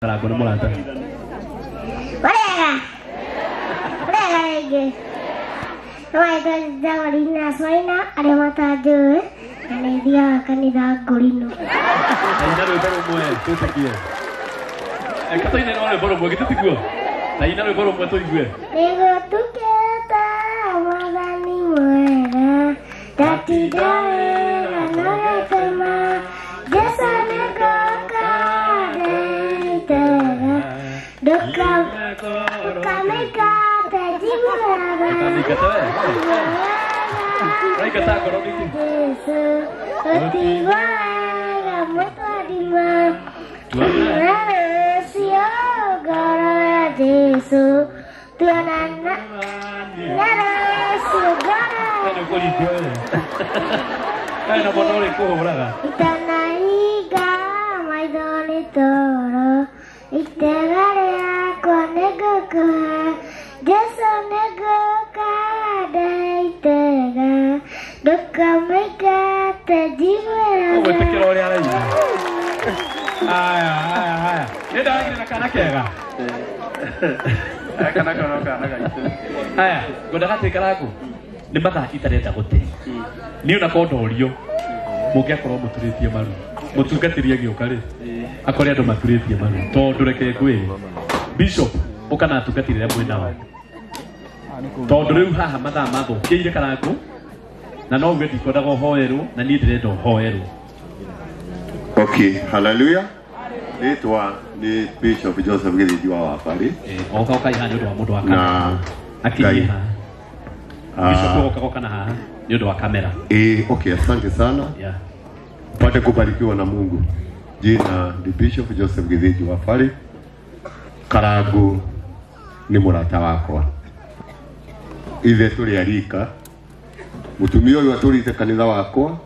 Karangũ nĩ mũrata. Wega. Wega rĩngĩ. Nĩwaitwo njĩtagwo Lina Swaina arĩa matanjũĩ na nĩ thiaga kanitha Ngũrinũ. Taina rwĩmbo rũmwe twĩtĩkie. Reke tũine no rwĩmbo rũmwe githĩ tiguo? Taina rwĩmbo rũmwe tũigue. Nĩgũtukĩte mwathani mwega ndatinda wĩra nogete ma Jesũ nĩngũka ndeitega ndũkamĩingate njiguaga Ndũkamĩingate we. Ũraingata ngoro nĩkĩ? Jesũ ũtigwo wega mũtwarima tuonana cio ngoro ya Jesũ tuonana cio ngoro We nĩ ũkũringwo we. We na mwana ũrĩ kũhũraga. Itanahinga maitho nĩ toro itega rĩakwa nĩngũkũhe Jesũ nĩngũka ndeitega ndũkamĩingate njiguĩraga Ũgwĩtĩkĩra ũrĩa araina. Aya, aya, aya. Nĩ ndagire na kana kega. Gaka nako no kana gaitũ. Aya, ngwendaga atĩ Karangũ nĩ mathaa itarenda gũte. Niĩ ona korwo ndorio mũngĩakorwo mũturĩtie maru mũtungatĩri agĩũka rĩ akore andũ maturĩtie maru tondũ reke ngwĩre bishop ũka na atungatĩri arĩa mwĩ nao tondũ rĩu haha mathaa mathũkĩire Karangũ na no uge ndikwendaga ũhoerwo na niĩ ndĩrenda ũhoerwo. Okay, hallelujah. Rĩtwa nĩ Bishop Joseph Gĩthĩnji wa Wabari Oka ũkai haha nĩ ũndũ wa mũndũ wa na kamera akinyie Ngai. haha bishop Ah, oka goka na haha nĩ ũndũ wa kamera. Okay, asante sana. Yeah. Pate kubarikiwa na Mungu. Jina ni Bishop Joseph Gĩthĩnji wa Wabari. Karangu nĩ mũrata wakwa. Ithe tũrĩ arika. Mũtumia ũyũ atũrĩte kanitha wakwa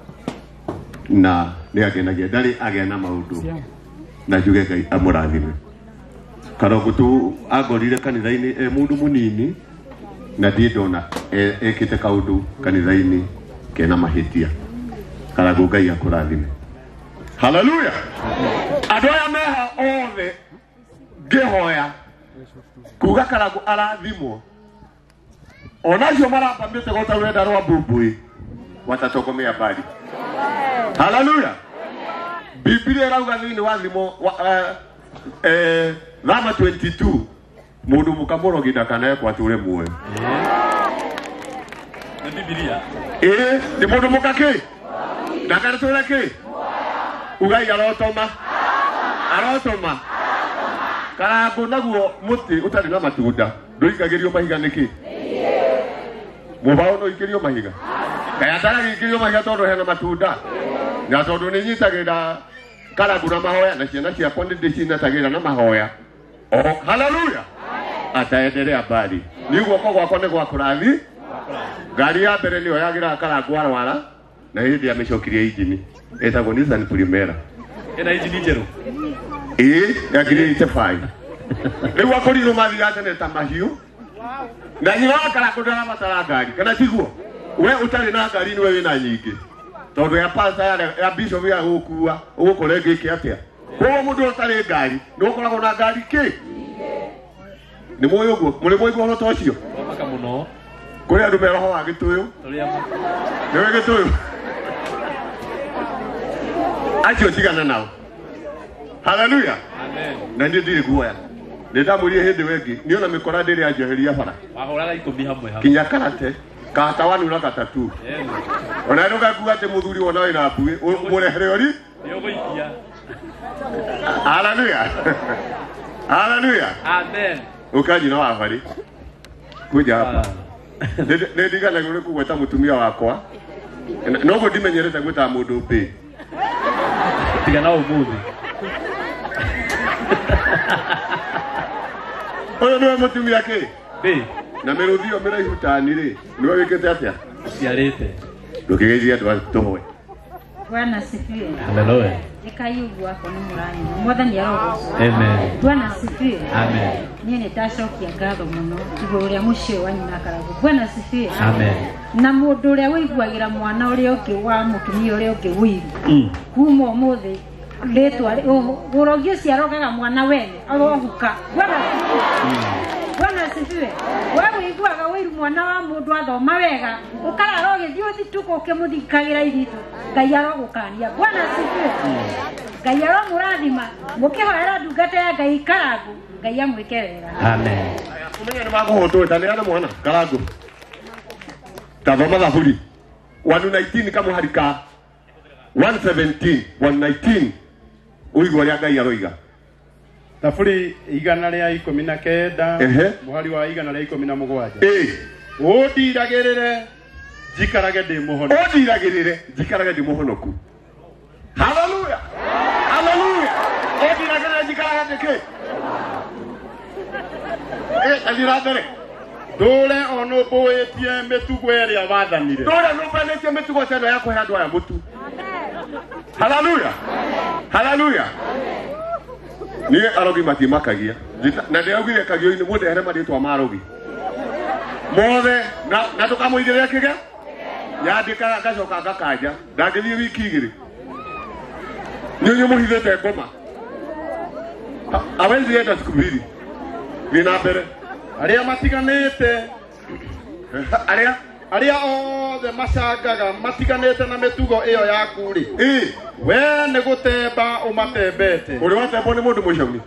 na nĩ angenagia ndarĩ agĩa na maũndũ na njuge Ngai amũrathime. Karangu tu angorire kanitha-inĩ e mũndũ mũnini na ndirĩ ndona ekĩte kaũndũ kanitha-inĩ kena mahĩtia. Karangu Ngai akũrathime. Haleluya. Andũ aya meha othe ngĩhoya kuga Karangu arathimwo onacio maramba mĩtego ta rũrenda rwa mbũmbũĩ watatokomea mbali. Haleluya. Biblia ĩrauga thĩinĩ wa thimo Thama 22 mũndũ mũkamũrogi ndakanekwo atũre muoyo. Nĩ Bibilia. Ĩĩ nĩ mũndũ mũka kĩ ndakanatũre kĩ ugai arotoma arotoma Karangũ naguo mũtĩ ũtarĩ na matunda ndũikagĩrio mahiga nĩkĩ mũbaũ no ikĩrio mahiga kaya ndaragĩikĩrio mahiga tondũ hena matunda na tondũ nĩ nyitagĩrĩra Karangũ na mahoya na ciana ciakwa nĩ ndĩcinatagĩrĩra na mahoya. Oh, haleluya. Ataendelea mbali ni guoko gwakwa nĩ gwa kũrathi ngari ya mbere nĩyo yagĩraga Karangũ arwara na hĩndĩ amĩcokirie injini ĩtagwo Nissan Primera. Ĩna injini njerũ. Ĩĩ ya ngiri 85 rĩu akũrirwo mathiaga tene ta mahiũ na nyina wa Karangũ ndarabatara ngari kana tiguo we ũtarĩ na ngari nĩwe wĩna nyingĩ tondũ ya pasta ya bishop ya gũkua ũgũkora ĩngĩke atĩa koguo mũndũ ũtarĩ ngari nĩ ũkoragwo na ngari kĩ nĩ mũĩ ũguo mũrĩ mwaigua ũhoro ta ũcio Twamaka mũno. kũrĩ andũ me roho wa gĩtũyũ Tũrĩ amwe. nĩwe gĩtũyũ acio tigana nao. Haleluya. Amen. Na niĩ ndirĩ guoya nĩ ndamwĩrire hĩndĩ ĩyo ĩngĩ niĩ ona mĩkora ndĩrĩ anjeheria bara Wahũraga ikũmi hamwe hamwe. kinya karate kata wanu na gatatu ona ndũgakuga atĩ mũthuri wona wĩna mbuĩ mũrehere ori Nĩ ũgũikia. Haleluya. Haleluya. Amen. Ũka nyina wa bari kuja hapa nĩ ndiganagĩrwo nĩ kũgweta mũtumia wakwa noguo ndimenyerete gwĩtaga mũndũ mbĩ Tiga na ũmũthĩ. Ũyũ nĩwe mũtumia kĩ Mbĩ. na mĩrũthi ĩyo mĩraihu tani rĩ nĩwe wĩkĩte atĩa Ũciarĩte. ndũkĩgeithie andũ tũhoe. Bwana asifiwe. Haleluya. Ĩkai ũguo akwa nĩ mũranyona. Mwathani arogocwo. Amen. Bwana asifiwe. Amen. Niĩ nĩ ndacokia ngatho mũno igũrũ rĩa mũciĩ ũyũ wa nyina Karangũ. Bwana asifiwe. Amen. Na mũndũ ũrĩa wĩiguagĩra mwana ũrĩa ũngĩ wa mũtumia ũrĩa ũngĩ ũiru kuma ũmũthĩ Rĩtwa ũrogi ũcio arogaga mwana wene arohuka. Bwana asifiwe. Wewe ũiguaga ũiru mwana wa mũndũ athoma wega ũkarara ũgĩthiĩ ũthituko ũkĩmũthikagĩra ithitũ. Ngai arogũkania. Bwana asifiwe. Ngai aromũrathima mũkĩhoera ndungata ya Ngai Karangu. Ngai amwĩke wega. Amen. Umenya nĩ makũhotwo tanĩana mwana Karangu. Tathoma Thaburi 119 kamũhari ka 117 119 ũigua ũrĩa Ngai aroiga. Thaburi 119 mũhari wa 117. Ũndiragĩrĩre njikarage ndĩ mũhonoku. Ũndiragĩrĩre njikarage ndĩ mũhonoku. Haleluya. Haleluya. Ũndiragĩrĩre njikarage ndĩ kĩ? Athiĩ mbere. Ndũre o nũmbũĩtie mĩtugo ĩrĩa wathanire. Ndũre nũmbũĩtie mĩtugo ta ĩno ya kũhe andũ aya mũtu. Haleluya. Haleluya. Niĩ arogi matimakagia. Na ndĩraugire kagio-inĩ mũndehere marĩtwa ma arogi mothe na ndũkamũigĩrĩre kĩge yandĩkaga ngacoka ngakanja ndangĩthiĩ wiki igĩrĩ nĩ mũhithĩte ngoma awezi enda siku mbili. Thiĩ na mbere. Arĩa matiganĩte arĩa othe macangaga matiganĩte na mĩtugo ĩyo yaku rĩ, we nĩ gũtemba ũmatembete. Ũrĩ watembwo nĩ mũndũ mũcauni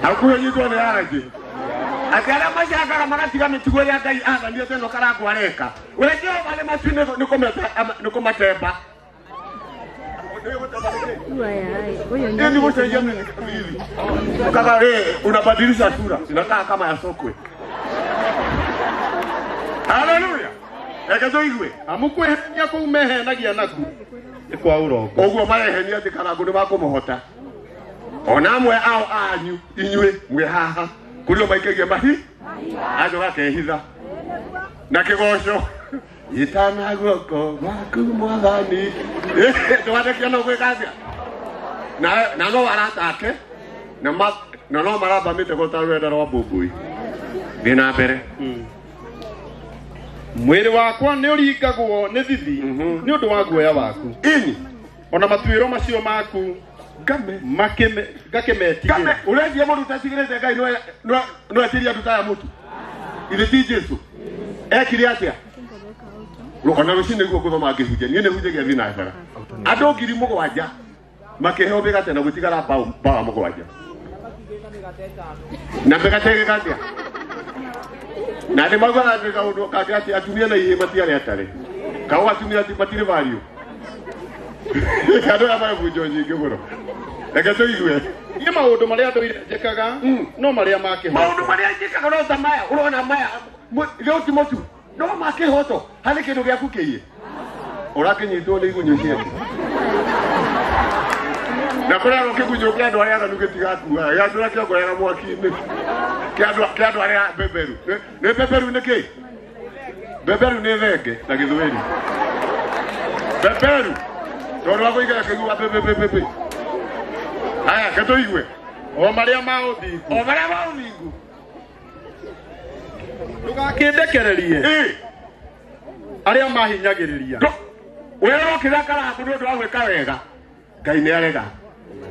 hakuhĩ nyitwo nĩ arangĩ atĩ arĩa macangaga magatiga mĩtugo ĩrĩa Ngai athanĩte ĩno Karangu areka we Jehova nĩ macu nĩ kũmatemba. Nĩ gũcenjia mĩthithi kaka, unabadilisha sura inakaa kama ya sokwe. Haleluya. Reke tũigue. Amu kwĩhenia kũu mehenagia naku nĩ kwa ũrongo. Ũguo marehenia atĩ Karangu nĩ makũmũhota. Ona amwe ao anyu inyuĩ mwĩ haha kũrĩ o maikagia mahi andũ gakehitha na kĩgoco ĩtana guoko gwaku mwathani ndũgatekia no gwĩka atĩa na no aratake na no maramba mĩtego ta rũrenda rwa mbũmbũi. Thiĩ na mbere. Mwĩrĩ wakwa nĩ ũringagwo nĩ thithi nĩ ũndũ wa guoya waku. Ini ona matuĩro macio maku ngakĩmetigĩra. Ũrendia mũndũ ũtetigĩrĩte Ngai no etirie andũ ta aya mũtu. Ithe ti Jesũ ekire atĩa? Ona rũcinĩ nĩguo ngũthoma ngĩhunjia. Niĩ nĩhunjagia thinacara. Andũ 7,000 makĩheo mĩgate na gũtigara mbawa 7. Na mĩgate ĩgĩka atĩa? Na nĩ maugaga atĩ kaũndũ kangĩ atĩ atumia na ihĩĩ matiarĩ atarĩ. Kau atumia matirĩ value. Andũ aya marebunjo nyingĩ mũno. Reke tũigue. Niĩ maũndũ marĩa ndũire njĩkaga no marĩa ma kĩhooto. Maũndũ marĩa njĩkaga no ta maya ũrona maya rĩu ti mũtu no ma kĩhooto harĩ kĩndũ gĩaku kĩiye ũrakĩnyitwo nĩ igunyũ ciake na kũrĩa kĩgunyũ kĩa andũ arĩa aganu gĩtigakua gĩa andũ arĩa kĩongoraga mwaki-inĩ kĩa andũ arĩa beberu. Nĩ beberu nĩ kĩ? Beberu nĩ thenge na gĩthweri. Beberu tondũ wa kũigara kĩigua bebebebe. Haya ketũigue. O marĩa ma ũthingu. O marĩa ma ũthingu. Ndũgakĩndekererie arĩa mahinyagĩrĩria. Ũrĩa ũrokĩra Karangu nĩ ũndũ wa gwĩka wega Ngai nĩ arega.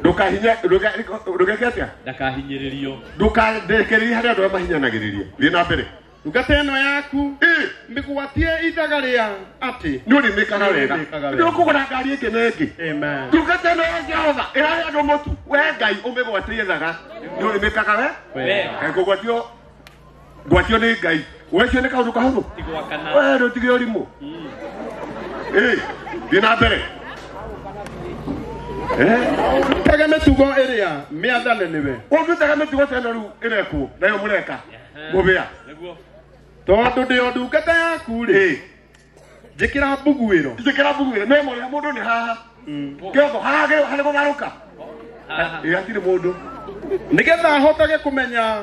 Ndũgeke atĩa? Ndakahinyĩrĩrio. Ndũkandekererie harĩa andũ arĩa mahinyanagĩrĩria. Thiĩ na mbere. Ndungata ĩno yaku mĩgwatie ithaga rĩa atĩ nĩ ũrĩmĩkaga wega. Nĩ ũkũgũra ngari ĩngĩ na ĩngĩ. Ndungata ĩno ya Jehova ĩrahe andũ mũtu. We Ngai ũmĩgwatie ithaga nĩ ũrĩmĩkaga we kũgwatio ngwatio nĩ Ngai. Wecio nĩ kaũndũ kahũthũ. We ndũtige ũrimũ. Thiĩ na mbere. Ũndutaga mĩtugo ĩrĩa mĩathane nĩwe. Ũndutaga mĩtugo ta ĩno rĩu ĩrekwo nayo mũreka mũbĩa. Tondũ ndĩ o ndungata yaku rĩ, njĩkĩra mbuguĩro. Njĩkĩra mbuguĩro. Nĩ mũrĩa mũndũ nĩ haha. Kĩongo haha harĩ gũtharũka. Hatirĩ mũndũ. Nĩgetha hotage kũmenya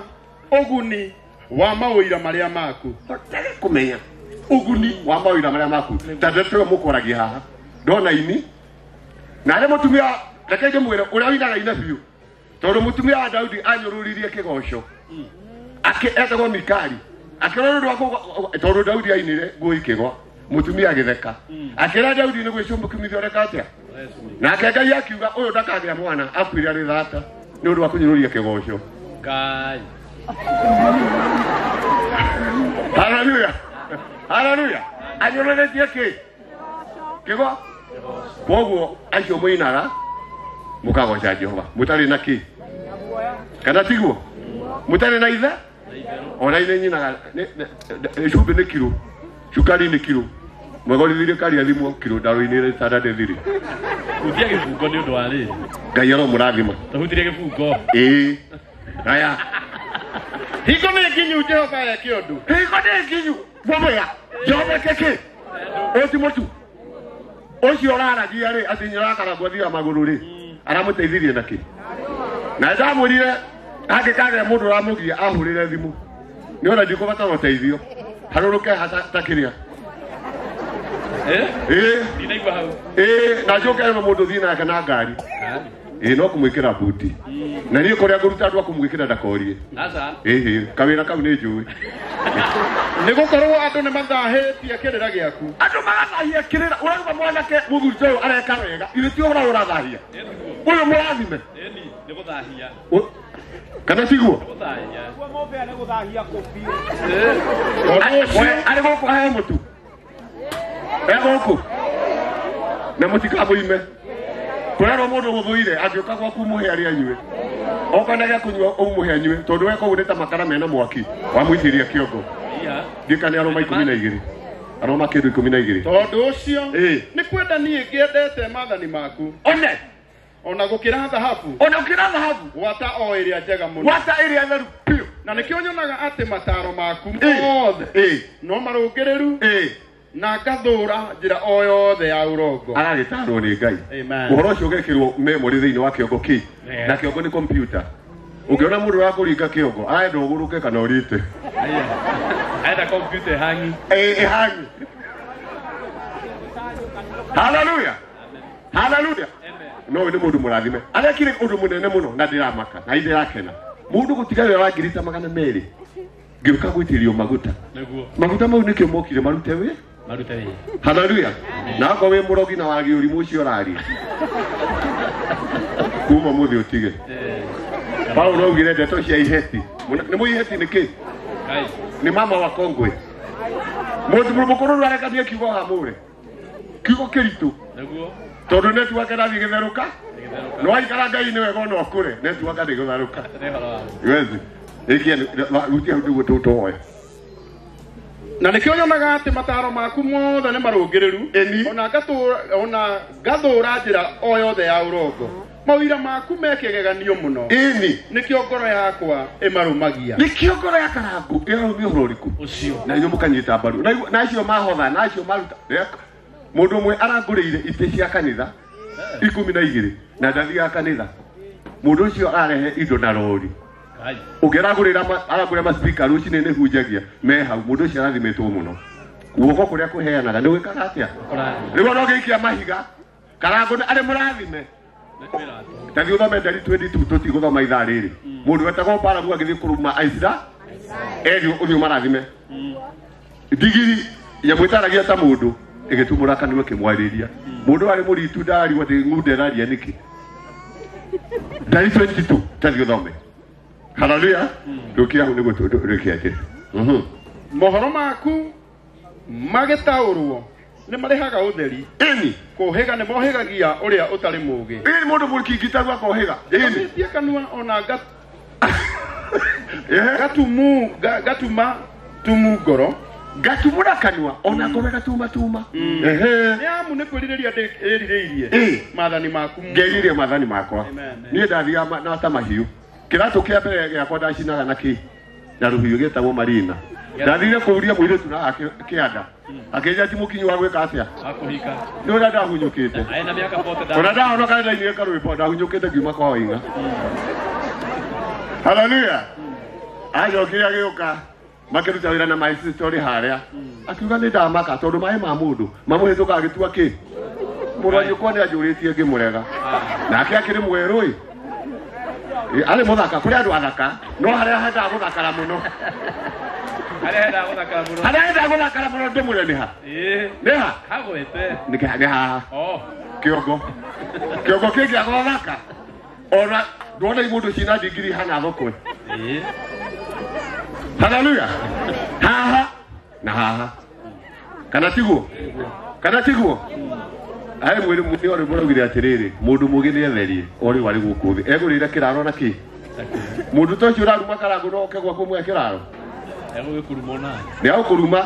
ũguni wa maũira marĩa maku. Hotage kũmenya ũguni wa maũira marĩa maku. Ta ndeto ĩyo mũkoragia haha. Ndona ini na arĩa mũtumia reke ndĩmwĩre ũrĩa ũinaga ina biũ tondũ mũtumia wa Daudi anyũrũririe kĩgoco etagwo Mikali akĩrora ũndũ wa tondũ Daudi ainire nguo ikĩgwa mũtumia agĩtheka akĩra Daudi nĩ gwĩcumĩkithia ũreka atĩa Nake Ngai akiuga ũyũ ndakagĩa mwana akuire arĩ thata nĩ ũndũ wa kũnyũrũria kĩgoco. Ngai. Haleluya. Haleluya. Anyũrũrĩtie kĩ? Kĩgo? Kwoguo acio mũinaga mũkagoca Jehova mũtarĩ na kĩ? Kana tiguo? Mũtarĩ na ithe? Ona ithe nyinaga cumbĩ nĩ kiro, cukari nĩ kiro. Mwegorithirie karia thimũ kiro ndarũinĩre Saturday thiri. Hutia gĩbungo nĩ ũndũ wa rĩrĩ. Ngai aromũrathima. Tũhutirie gĩbungo. Ĩĩ. Haya. Hingo nĩ nginyu Jehova eke ũndũ. Hingo nĩ nginyu. Mũmũya. Jehova eke kĩ? Ũti mũtu. Ũcio ũraragia rĩ atĩ nyũrakaragwo athiaga magũrũ rĩ aramũteithirie na kĩ? Na ndamwĩrire angĩkagĩa mũndũ ũramũgia ahũrĩre thimũ. Nĩ ona ndikũbatara ũteithio. Harũrũke ta kĩrĩa. Ĩĩ. Ndinaigua hau. Ĩĩ, na njoke na mũndũ thiĩ nake na ngari. Ĩĩ, no kũmwĩkĩra buti. Na niĩ kũrĩa ngũruta andũ a kũmwĩkĩra ndakorie. Aca. Ĩhĩ, kawĩra kau nĩ njũĩ. Nĩ gũkorwo andũ nĩ mathahĩtie kĩrĩra gĩaku. Andũ magathahia kĩrĩra. Ũrauga mwanake mũthuri ta ũyũ areka wega. Ithe ti ũhoro ũrathahia. Ũyũ mũrathime. Ĩni, nĩ gũthahia. Kana tiguo? Gũthahia. Arĩ gũkũ aheo mũtu. E gũkũ. Na mũtikamũime. Kũrerwo mũndũ gũthũire angĩũka gwaku mũhe arĩa anyue. Oka na gĩa kũnyua ũmũhe anyue tondũ we kũu nĩ ta makara mena mwaki wamũitĩria kĩongo. Ndiũĩ kana nĩ aroma 12. Aroma kĩndũ 12. Tondũ ũcio Ĩĩ. nĩ kwenda niĩ ngĩendete maathani maku. One. Ona gũkĩra thahabu. Ona gũkĩra thahabu. Gwata o ĩrĩa njega mũno. Gwata ĩrĩa theru biũ. Na nĩkĩo nyonaga atĩ mataro maku mothe no marũngĩrĩru. Na ngathũra njĩra o yothe ya ũrongo. Aragĩtarwo nĩ Ngai. Amen. Ũhoro ũcio ũgekĩrwo memory thĩinĩ wa kĩongo kĩ. Na kĩongo nĩ computer. Ũngĩona mũndũ ũrakũringa kĩongo, arenda ũgũrũke kana ũrite. Arenda computer ĩhangi. Ĩhangi. Hallelujah. Hallelujah. No nĩ mũndũ mũrathime. Arekire ũndũ mũnene mũno na ndĩramaka na ndĩrakena. Mũndũ gũtiga wĩra wa ngiri ta 200. Ngĩũka gwĩtĩrio maguta. Nĩguo. Maguta mau nĩkĩo mokire marute wĩ? Marute wĩ. Hallelujah. Na akorwo wĩ mũrogi na wagi ũrimũ ũcio ũraria. Kuma mũthĩ ũtige. Paulo augire ndeto cia iheti. Nĩ mũĩ iheti nĩ kĩ? Nĩ mama wa kongwe. Mũndũ mũkũrũ arekania kiugo hamũre. Kiugo kĩritũ. Nĩguo. Tondũ network ĩrathiĩ gĩtherũka. No aikara Ngai nĩ wega ona ũkũre. Network ndĩgũtherũka. Wezi. Ĩkia rutia hau nĩguo tũtũhoe. Na nĩkĩo nyonaga atĩ mataro maku mothe nĩ marũngĩrĩru. Ona ngathũra njĩra o yothe ya ũrongo. Mawĩra maku me kĩgeganio mũno. Ĩni. Nĩkĩo ngoro yakwa ĩmarũmagia. Nĩkĩo ngoro ya Karangũ ĩrarũmia ũhoro ũrĩkũ? Ũcio. Na inyuĩ mũkanyita mbaru. Na acio mahotha, na acio maruta. Mũndũ ũmwe arangũrĩire itĩ cia kanitha 12 na ndathiaga kanitha. Mũndũ ũcio ararehe indo na rori. Ũngĩ aragũrĩra ma speaker rũcinĩ nĩ hunjagia me hau. Mũndũ ũcio arathimĩtwo mũno. Guoko kũrĩa kũheanaga nĩ gwĩkaga atĩa? Rĩu ona ũngĩikia mahiga Karangũ arĩ mũrathime. Tathiĩ ũthome ndari 22 tũtigũthoma ithaa rĩrĩ. Mũndũ wetagwo Balamu agĩthiĩ kũruma Aisira erio ũthiĩ ũmarathime. Ndigiri nyamũ ĩtaragia ta mũndũ ĩgĩtumũra kanua ĩkĩmwarĩria. Mũndũ arĩ mũritu ndararigwo atĩ ng'unda ĩraria nĩkĩ. Ndari 22 tathiĩ ũthome. Hallelujah. Rũkia hau nĩguo tũrĩkie atĩ. Mohoro maku magĩtaũrwo nĩ marĩhaga ũtheri. Ĩni. Kũhĩga nĩ mohĩgagia ũrĩa ũtarĩ mũũgĩ. Ĩni mũndũ mũkingitaru akohĩga. Ĩni. Njĩtie kanua ona gatuma tumu ngoro. Gatumũra kanua ona ngoro gatuma tuma. Nĩ amu nĩ kwĩrirĩria ndĩrirĩirie maathani maku. Ngerirĩria maathani makwa. Niĩ ndathiaga na ta mahiũ. Kĩratũ kĩa mbere gĩakwa ndacinaga na kĩ? Na rũhiũ gĩtagwo Marina. Ndathire kũũria mũirĩtu na kĩanda. Akĩnjĩra ti mũkinyi wa gwĩka atĩa? Wa kũhika. Nĩ ũrĩa ndahunyũkĩte. Arĩ na mĩaka 40. Ona ndahonoka ndainire karwĩmbo ndahunyũkĩte ngiuma kwa Waing'a. Hallelujah. Acokire agĩũka makĩruta wĩra na my sister harĩa. Akiuga nĩ ndamaka tondũ maĩ ma mũndũ mamũhĩtũka agĩtua kĩ? Mũrũ wa nyũkwa nĩ anjũrĩtie ngĩmũrega. Nake akĩrĩ mwerũ ĩ. Arĩ mũthaka kũrĩ andũ athaka no harĩa hendaga gũthakara mũno. Harĩa gũthakara mũno ndĩmwĩre nĩ ha? Nĩ ha? Nĩ haha. Kĩongo. Kĩongo kĩngĩaga gũthaka. Ona ndwona imũndũ cina ndigiri hana thoko. Haleluya. Haha na haha. Kana tiguo? Kana tiguo? Ae mwĩrĩ nĩ ũrĩ mũraugire atĩrĩrĩ, mũndũ mũgĩ nĩ etherie o rĩu arĩ gũkũ thĩ. Egũrĩire kĩraro na kĩ? Mũndũ ta ũcio ũraruma Karangũ no oke gwaku mwĩre kĩraro. Nĩ agũkũruma,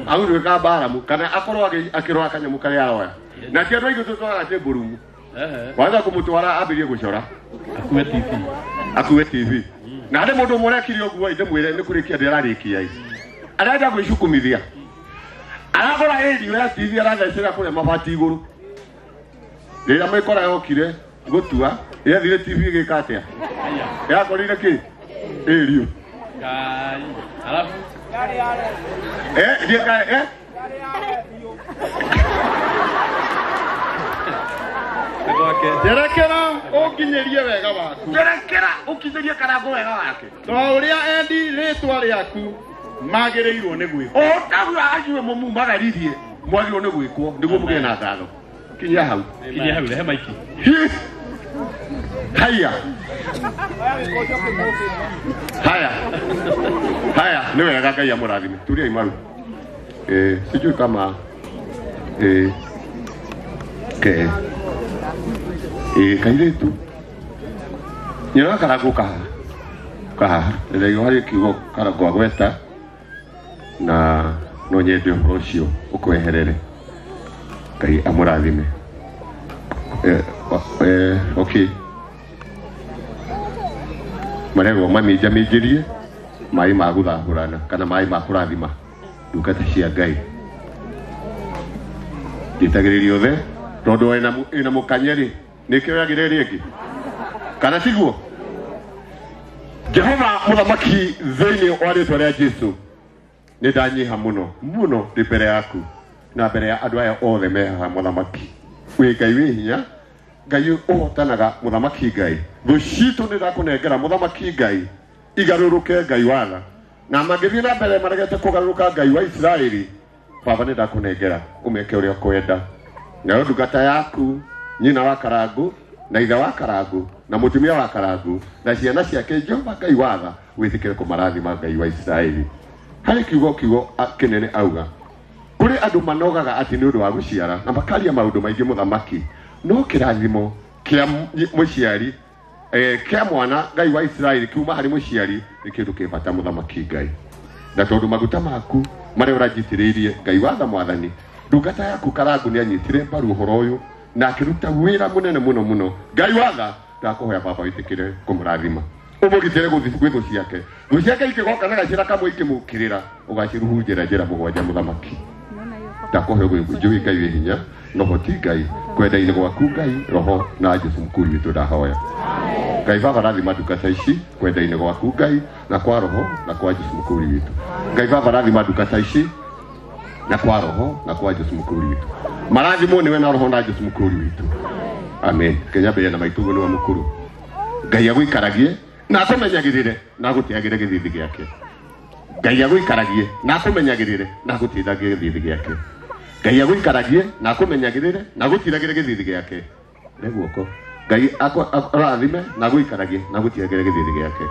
agũtuĩka mbaramu kana akorwo akĩrora kanyamũ karĩa aroya. Na ti andũ aingĩ tũtwaraga table room. Waza kũmũtwara ambĩrie gũcora. Akue TV. Akue TV. Na harĩ mũndũ ũmwe ũrekire ũguo ndĩmwĩre nĩ kũrĩkia ndĩrarĩkia. Arenda gwĩcukumithia. Aragũra ĩrio ya TV arathecera kũrĩa mabati igũrũ. Rĩrĩa mĩkora yokire gũtua, yethire TV ĩgĩka atĩa? Yakorire kĩ? Ĩrio. Ngai. Alafu Njerekera ũnginyĩrie wega waku. Njerekera ũkinyĩrie Karangũ wega wake. Ta ũrĩa endi rĩtwa rĩaku magĩrĩirwo nĩ gwĩkwo. O taguo acio mũmumagaririe mwagĩrĩirwo nĩ gwĩkwo nĩguo mũgĩe na ngatho. Kinyia hau. Kinyia hau rehe maiki. Haya. Haya. Haya, nĩ wega Ngai amũrathime. Turia imaru. Sijui kama ke kairĩtu nyona Karangũ kaha kaha ndĩraigua harĩ kiugo Karangũ agweta na no nyende ũhoro ũcio ũkweherere. Ngai amũrathime. Okay. Marerwo maminjaminjĩrie maĩ ma gũthahũrana kana maĩ ma kũrathima ndungata cia Ngai. Ndĩtagĩrĩria othe tondũ ĩna mũkanye rĩ nĩkĩo yagĩrĩire rĩngĩ kana tiguo? Jehova mũthamaki thĩinĩ wa rĩtwa rĩa Jesũ nĩ ndanyiha mũno mũno ndĩ mbere yaku na mbere ya andũ aya othe me haha mũthamaki. Wĩ Ngai wĩ hinya, Ngai ũhotanaga mũthamaki Ngai. Thũ citũ nĩ ndakũnengera mũthamaki Ngai igarũrũke Ngai watha na mangĩthiĩ na mbere maregete kũgarũrũka Ngai wa Isiraeli baba nĩ ndakũnengera ũmeke ũrĩa ũkwenda. Nayo ndungata yaku nyina wa Karangũ na ithe wa Karangũ na mũtumia wa Karangũ na ciana ciake Jehova Ngai watha wĩtĩkĩre kũmarathima Ngai wa Isiraeli. Harĩ kiugo kĩnene auga kũrĩ andũ manogaga atĩ nĩ ũndũ wa gũciara na makaria maũndũ maingĩ mũthamaki no kĩrathimo kĩa mũciari kĩa mwana Ngai wa Isiraeli kiuma harĩ mũciari nĩ kĩndũ kĩ bata mũthamaki Ngai. Na tondũ maguta maku marĩa ũranjitĩrĩirie Ngai watha mwathani ndungata yaku Karangũ nĩ anyitire mbaru ũhoro ũyũ na akĩruta wĩra mũnene mũno mũno. Ngai watha ndakũhoya baba wĩtĩkĩre kũmũrathima ũmũgitĩre gwĩ thũ ciake. Thũ ciake ikĩgoka na gacĩra kamwe ikĩmũkĩrĩra ũgaciruhunjĩra njĩra mũgwanja mũthamaki. Ndakũhe njũĩ Ngai wĩ hinya na ũhoti Ngai kwenda-inĩ gwaku Ngai roho na Jesũ mũkũri witũ ndahoya. Ngai baba rathima ndungata ici kwenda-inĩ gwaku Ngai na kwa roho na kwa Jesũ mũkũri witũ. Ngai baba rathima ndungata ici na kwa roho na kwa Jesũ mũkũri witũ. Marathimwo nĩwe na roho na Jesũ mũkũri witũ. Amen. Kenya mbere na maitũ nĩwe mũkũrũ. Ngai agũikaragie na akũmenyagĩrĩre na agũtĩagĩre gĩthithi gĩake. Ngai agũikaragie na akũmenyagĩrĩre na agũtĩagĩre gĩthithi gĩake. Ngai agũikaragie na akũmenyagĩrĩre na agũtiragĩre gĩthithi gĩake. Nĩ guoko. Ngai akũrathime na agũikaragie na agũtiagĩre gĩthithi gĩake.